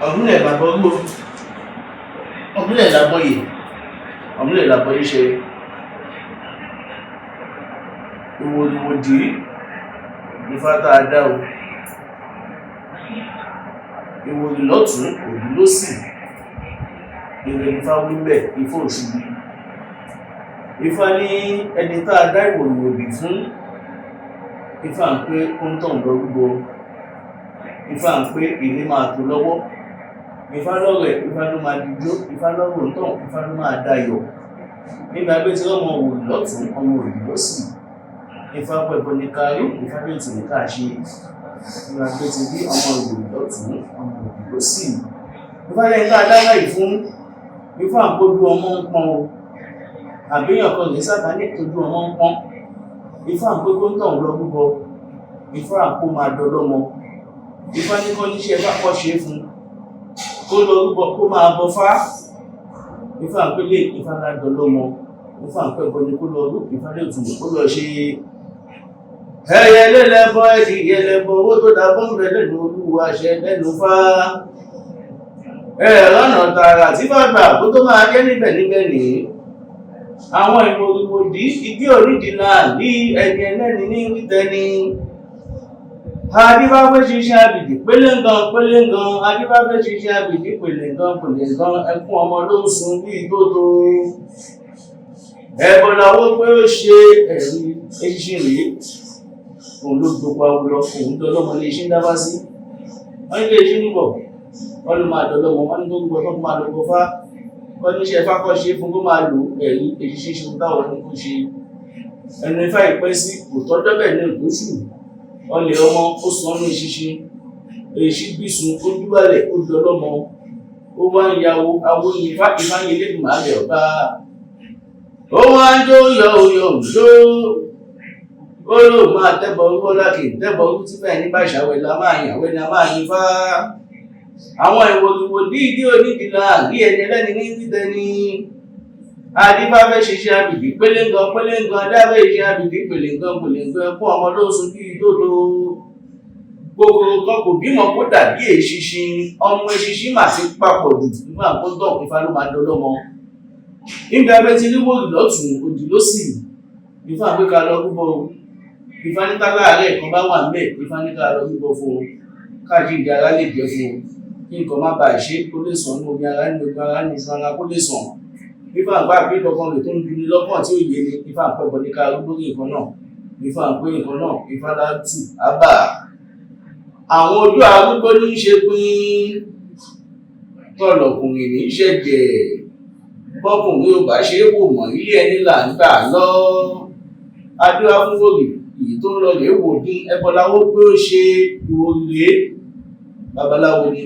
Ọ̀rúnlẹ̀ làbọrú o, Ọ̀rúnlẹ̀ làbọyè, Ọ̀rúnlẹ̀ làbọyíṣẹ. Ìwòrìwòdì ifá tá a dá o. Ìwòrì lọ́tùn-ún, òdì lósì. Ire nifá wí ńbẹ̀, ifá ò ṣubi. Ifá ní ẹni tá a dá ìwòrìwòdì fún, ifá ń pé ó ń tọ̀hún lọ rúbọ. Ifá ń pé ire máa tó lọ́wọ́. Ifá lọ́rọ̀ ẹ̀, ifá ló máa dijó, ifá lọ́rọ̀ ń tọ̀hún, ifá ló máa dayọ̀. Nígbà pé tí ọmọ òwòrì lọ́tùn-ún, ọmọ òdì lósì. Ifá pẹbọ ní ká rú, ifá lè tù ní ká ṣe. Nígbà pé ti bí ọmọ òwòrì lọ́tùn-ún, ọmọ òdì lósì. Ifá lẹ́yìn tá a dá báyìí fún, ifá ń pójú ọmọ ń pọ́n o. Àbíyàn kan rèé Sátánì tójú ọmọ ń pọ́n. Ifá ń pé kó ń tọ̀hún lọ rúbọ. Ifá ń kó máa dọlọ́mọ. Ifá ní kọ́ níṣẹ́ bá kọ́ ṣe é fún. Kó lọ rúbọ kó máa bọ fá. Ifá ń pé lè ifá ńlá dọlọ́mọ. Ifá ń pẹ́bọ ni kó lọ rú, ifá lè tù kó lọ ṣe. Ẹyẹ lẹ́lẹ́bọ, ẹdìyẹ lẹ́bọ, owó tó dábọ́ ń bẹ lẹ́nu olúwa ṣẹ lẹ́nu fá. Ẹ̀rọ ọ̀nà tààrà tí bàbá kó tó máa jẹ́ níbẹ̀ níbẹ̀ nìyí. Àwọn ìwòrìwòdì igi onídìí náà ní ẹni ẹlẹ́ni ní wítẹni. Adífáfẹ́ ṣiṣẹ́ àbìdì péléǹgan péléǹgan, adífáfẹ́ ṣiṣẹ́ àbìdì péléǹgan péléǹgan, ẹkún ọmọ ló ń sun bí tótó. Ẹbọ làwọ́ pé ó ṣe ẹ̀rí eṣinṣin rèé. Òun ló gbogbo awo lọ, òun dọlọ́mọ lé iṣẹ́ ń dábá sí. Wọ́n ní lé iṣẹ́ ń bọ̀, wọ́n ló máa dọlọ́mọ, wọ́n ní tó gbogbo tó máa lọ bọ́fá. Wọ́n ní iṣẹ́ fákọ́ ṣe fún kó máa lò ẹ̀rí eṣinṣin ṣe táwọn ní kó ṣe. Ẹnu ifá ìpẹ́ sí kò tọ́jọ́ bẹ́ẹ̀ ní òtóṣù. Ọlẹ̀ ọmọ ó sọ ní eṣinṣin. Èṣí bísun ó dúbàlẹ̀ ó dọlọ́mọ. Ó wá ń yawo awo yin ifá, ifá yin Elédùmarè ọba. Ó wá ń jó yọ òyò òjó. Ó lóun máa tẹ́bọ̀ rúbọ lákì tẹ́bọ̀ rú tí bẹ́ẹ̀ ní bàṣàwẹ̀ la máa yàn wẹ́ ni a máa yin fá. Àwọn ìwòrìwòdì ìdí onídìí náà rí ẹni ẹlẹ́ni ní wítẹni. Adífáfẹ́ ṣiṣẹ́ àbìdí péléǹgan péléǹgan, adáfẹ́ ṣiṣẹ́ àbìdí péléǹgan péléǹgan, ẹkún ọmọ ló ń sun bí tótó. Kòkòrò kan kò bímọ kó dàbí èṣinṣin, ọmọ eṣinṣin mà ti papọ̀ jù nígbà tó dọ̀ ifá ló máa dọlọ́mọ. Níbi abẹ́ ti rí wòrì lọ́tùn-ún, òdì lósì. Ifá ń pé ká lọ rúbọ o. Ifá ní ká láàárẹ̀ kan bá wà ńbẹ̀, ifá ní ká lọ rúbọ fún o. Káàjíǹde ara lè jẹ́ fún o. Kí nǹkan má baà ṣe é kó lè sàn ní omi ara ní omi ara ní iṣan ara kó lè sàn. Ifá ń gbà pé kankan rè tó ń duni lọ́kàn tí ò yé ni, ifá ń pẹ́bọ ní ká rú lórí nǹkan náà. Ifá ń pé nǹkan náà, ifá lá tù á bà. Àwọn ojú arúgbó ní í ṣe pín. Tọ̀lọ̀kùnrin ní í ṣẹ̀jẹ̀. Bọ́kùnrin ò bá ṣe é wò mọ́, ilé ẹni là ń gbà lọ. Adífá fún wòrì, èyí tó ń lọ rèé wò dín, ẹbọ lawó pé ó ṣe ìwòrì rèé. Babaláwo ni.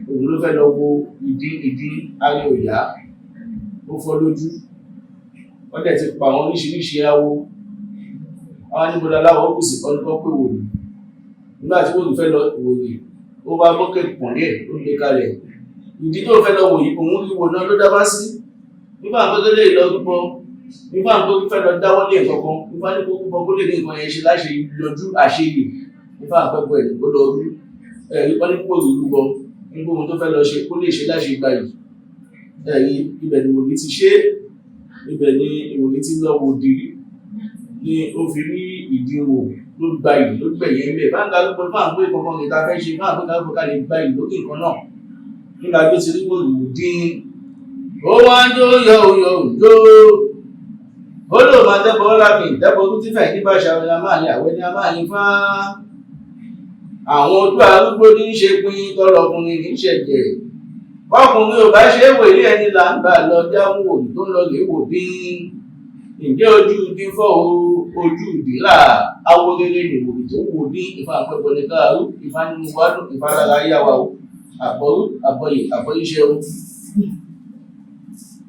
Òun ló fẹ́ lọ wo ìdí ìdí ara ò yá. Ó fọ́ lójú. Wọ́n dẹ̀ ti pa àwọn oríṣiríṣi awo. Wọ́n á níbo laláwo kù sí, wọ́n ní kán pé wòrì. Nígbà tí wòrì fẹ́ lọ wòrì, ó bá bọ́kẹ̀ pọ̀n díẹ̀, ó gbé kalẹ̀. Ìdí tó fẹ́ lọ wò yìí, òun rí wò náà ló dábá sí. Nígbà tó lè lọ rúbọ, nígbà tó fẹ́ lọ dáwọ́ lé nǹkan kan, ifá ní kó rúbọ kó lè ní nǹkan yẹn ṣe láṣẹ yọjú àṣeyè. Ifá àpẹpọ ẹ̀ kó lọ rú. Ẹ̀rí wọ́n ní kó rí rúbọ, nígbà ohun tó fẹ́ lọ ṣe kó lè ṣe láṣẹ gbayì. Ẹ̀rí ibẹ̀ ni wòlíì ti ṣe, ibẹ̀ ni ìwòlíì ti lọ wò dì ní ó fi rí ìdí wò ló gbayì ló gbẹ̀yẹ ńbẹ̀. Bá ń ga rúbọ, bá ń gbé kankan rè ta fẹ́ ṣe, bá ń gbé ká lè gbayì lórí nǹkan náà. Nígbà tó ti rí wòlíì dín. Ó wá ń jó yọ òyò òjó. Ó lóun máa tẹ́bọ̀ lákì tẹ́bọ̀ rú tí fẹ̀ ní bàṣàwẹ̀ la máa yàn àwẹ̀ ni a máa yin fá. Àwọn ojú arúgbó ní í ṣe pín, tọlọkùnrin ní í ṣẹ̀jẹ̀. Bọ́kùnrin ò bá ṣe é wò ilé ẹni là ń gbà lọ jámú wòlíì tó ń lọ rèé wò dín. Ǹjẹ́ ojú ìdí fọ́ o, ojú ìdí là, awo rere ni wòlíì tó wò dín. Ifá àpẹbọ ní káàrú, ifá nínú wádùn, ifá lára yá wa o. Àbọrú, àbọyè, àbọyíṣẹ o.